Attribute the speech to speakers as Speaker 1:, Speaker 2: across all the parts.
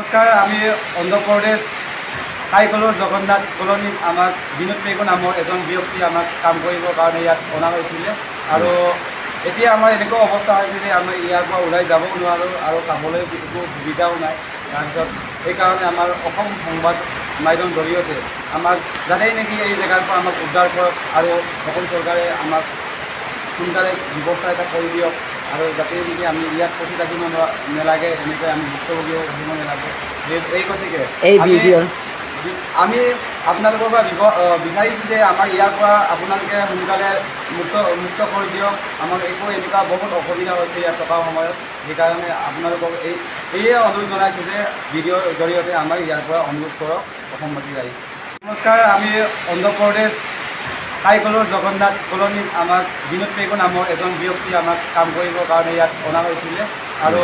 Speaker 1: নমস্কাৰ। আমি অন্ধ্ৰপ্ৰদেশ কাইকলৰ জগন্নাথ কলনীত আমাক বিনোদ পেগু নামৰ এজন ব্যক্তি আমাক কাম কৰিবৰ কাৰণে ইয়াত অনা হৈছিলে। আৰু এতিয়া আমাৰ এনেকুৱা অৱস্থা হৈছে যে আমি ইয়াৰ পৰা ওলাই যাবও নোৱাৰোঁ আৰু খাবলৈ একো সুবিধাও নাই। তাৰপিছত সেইকাৰণে আমাৰ অসম সংবাদ মাধ্যমৰ জৰিয়তে আমাক যাতেই নেকি এই জেগাৰ পৰা আমাক উদ্ধাৰ কৰক আৰু অসম চৰকাৰে আমাক সোনকালে ব্যৱস্থা এটা কৰি দিয়ক আৰু যাতে নেকি আমি ইয়াত ফচি থাকিব নেলাগে, এনেকৈ আমি ভুক্তভোগীও থাকিব নালাগে। এই গতিকে
Speaker 2: এই ভিডিঅ'ৰ
Speaker 1: আমি আপোনালোকৰ পৰা বিচাৰিছোঁ যে আমাক ইয়াৰ পৰা আপোনালোকে সোনকালে মুক্ত মুক্ত কৰি দিয়ক। আমাক একো এনেকুৱা বহুত অসুবিধা হৈছে ইয়াত থকা সময়ত। সেইকাৰণে আপোনালোকক এইয়ে অনুৰোধ জনাইছোঁ যে ভিডিঅ'ৰ জৰিয়তে আমাক ইয়াৰ পৰা অনুৰোধ কৰক, অসমবাসী ৰাইজ। নমস্কাৰ। আমি অন্ধ্ৰপ্ৰদেশ কাইকলৰ জগন্নাথ কলনীত আমাক বিনোদ পেগু নামৰ এজন ব্যক্তি আমাক কাম কৰিবৰ কাৰণে ইয়াত অনা হৈছিলে। আৰু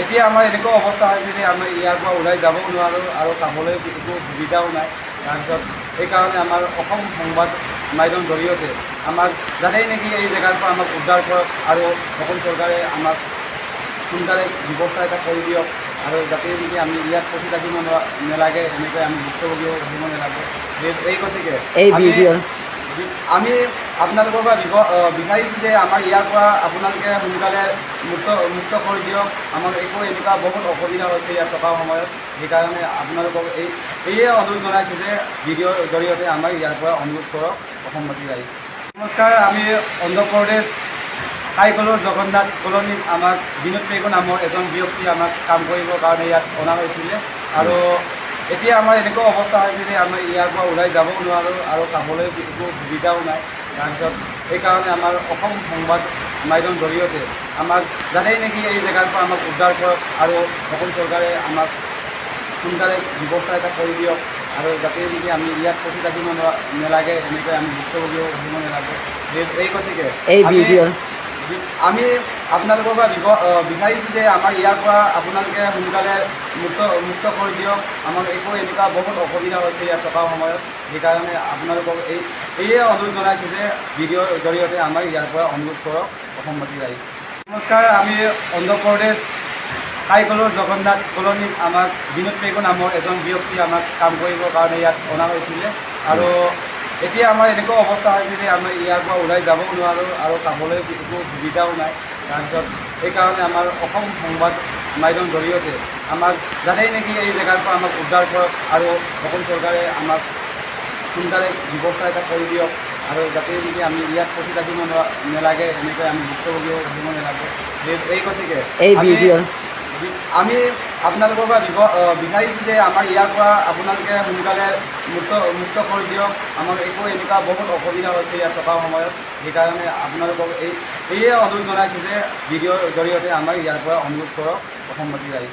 Speaker 1: এতিয়া আমাৰ এনেকুৱা অৱস্থা হৈছে যে আমি ইয়াৰ পৰা ওলাই যাবও নোৱাৰোঁ আৰু খাবলৈ একো সুবিধাও নাই। তাৰপিছত সেইকাৰণে আমাৰ অসম সংবাদ মাধ্যমৰ জৰিয়তে আমাক যাতেই নেকি এই জেগাৰ পৰা আমাক উদ্ধাৰ কৰক আৰু অসম চৰকাৰে আমাক সোনকালে ব্যৱস্থা এটা কৰি দিয়ক আৰু যাতে নেকি আমি ইয়াত ফচি থাকিব নেলাগে, এনেকৈ আমি ভুক্তভোগীও থাকিব নালাগে। এই গতিকে
Speaker 2: এই ভিডিঅ'ৰ
Speaker 1: আমি আপোনালোকৰ পৰা বিচাৰিছোঁ যে আমাক ইয়াৰ পৰা আপোনালোকে সোনকালে মুক্ত মুক্ত কৰি দিয়ক। আমাক একো এনেকুৱা বহুত অসুবিধা হৈছে ইয়াত থকা সময়ত। সেইকাৰণে আপোনালোকক এইয়ে অনুৰোধ জনাইছোঁ যে ভিডিঅ'ৰ জৰিয়তে আমাক ইয়াৰ পৰা অনুৰোধ কৰক, অসমবাসী ৰাইজ। নমস্কাৰ। আমি অন্ধ্ৰপ্ৰদেশ কাইকলৰ জগন্নাথ কলনীত আমাক বিনোদ পেগু নামৰ এজন ব্যক্তি আমাক কাম কৰিবৰ কাৰণে ইয়াত অনা হৈছিলে। আৰু এতিয়া আমাৰ এনেকুৱা অৱস্থা হৈছে যে আমি ইয়াৰ পৰা ওলাই যাবও নোৱাৰোঁ আৰু খাবলৈ একো সুবিধাও নাই। তাৰপিছত সেইকাৰণে আমাৰ অসম সংবাদ মাধ্যমৰ জৰিয়তে আমাক যাতেই নেকি এই জেগাৰ পৰা আমাক উদ্ধাৰ কৰক আৰু অসম চৰকাৰে আমাক সোনকালে ব্যৱস্থা এটা কৰি দিয়ক আৰু যাতে নেকি আমি ইয়াত ফচি থাকিব নেলাগে, এনেকৈ আমি ভুক্তভোগীও থাকিব নালাগে। এই গতিকে
Speaker 2: এই ভিডিঅ'ৰ
Speaker 1: আমি আপোনালোকৰ পৰা বিচাৰিছোঁ যে আমাক ইয়াৰ পৰা আপোনালোকে সোনকালে মুক্ত মুক্ত কৰি দিয়ক। আমাক একো এনেকুৱা বহুত অসুবিধা হৈছে ইয়াত থকা সময়ত। সেইকাৰণে আপোনালোকক এইয়ে অনুৰোধ জনাইছোঁ যে ভিডিঅ'ৰ জৰিয়তে আমাক ইয়াৰ পৰা অনুৰোধ কৰক, অসমবাসী ৰাইজ। নমস্কাৰ। আমি অন্ধ্ৰপ্ৰদেশ কাইকলৰ জগন্নাথ কলনীত আমাক বিনোদ পেগু নামৰ এজন ব্যক্তি আমাক কাম কৰিবৰ কাৰণে ইয়াত অনা হৈছিলে। আৰু এতিয়া আমাৰ এনেকুৱা অৱস্থা হৈছে যে আমি ইয়াৰ পৰা ওলাই যাবও নোৱাৰোঁ আৰু খাবলৈ একো সুবিধাও নাই। তাৰপিছত সেইকাৰণে আমাৰ অসম সংবাদ মাধ্যমৰ জৰিয়তে আমাক যাতেই নেকি এই জেগাৰ পৰা আমাক উদ্ধাৰ কৰক আৰু অসম চৰকাৰে আমাক সোনকালে ব্যৱস্থা এটা কৰি দিয়ক আৰু যাতে নেকি আমি ইয়াত ফচি থাকিব নেলাগে, এনেকৈ আমি ভুক্তভোগীও থাকিব নালাগে। এই গতিকে
Speaker 2: এই ভিডিঅ'ৰ
Speaker 1: আমি আপোনালোকৰ পৰা বিচাৰিছোঁ যে আমাক ইয়াৰ পৰা আপোনালোকে সোনকালে মুক্ত মুক্ত কৰি দিয়ক। আমাক একো এনেকুৱা বহুত অসুবিধা হৈছে ইয়াত থকা সময়ত। সেইকাৰণে আপোনালোকক এইয়ে অনুৰোধ জনাইছোঁ যে ভিডিঅ'ৰ জৰিয়তে আমাক ইয়াৰ পৰা অনুৰোধ কৰক, অসমবাসী ৰাইজ।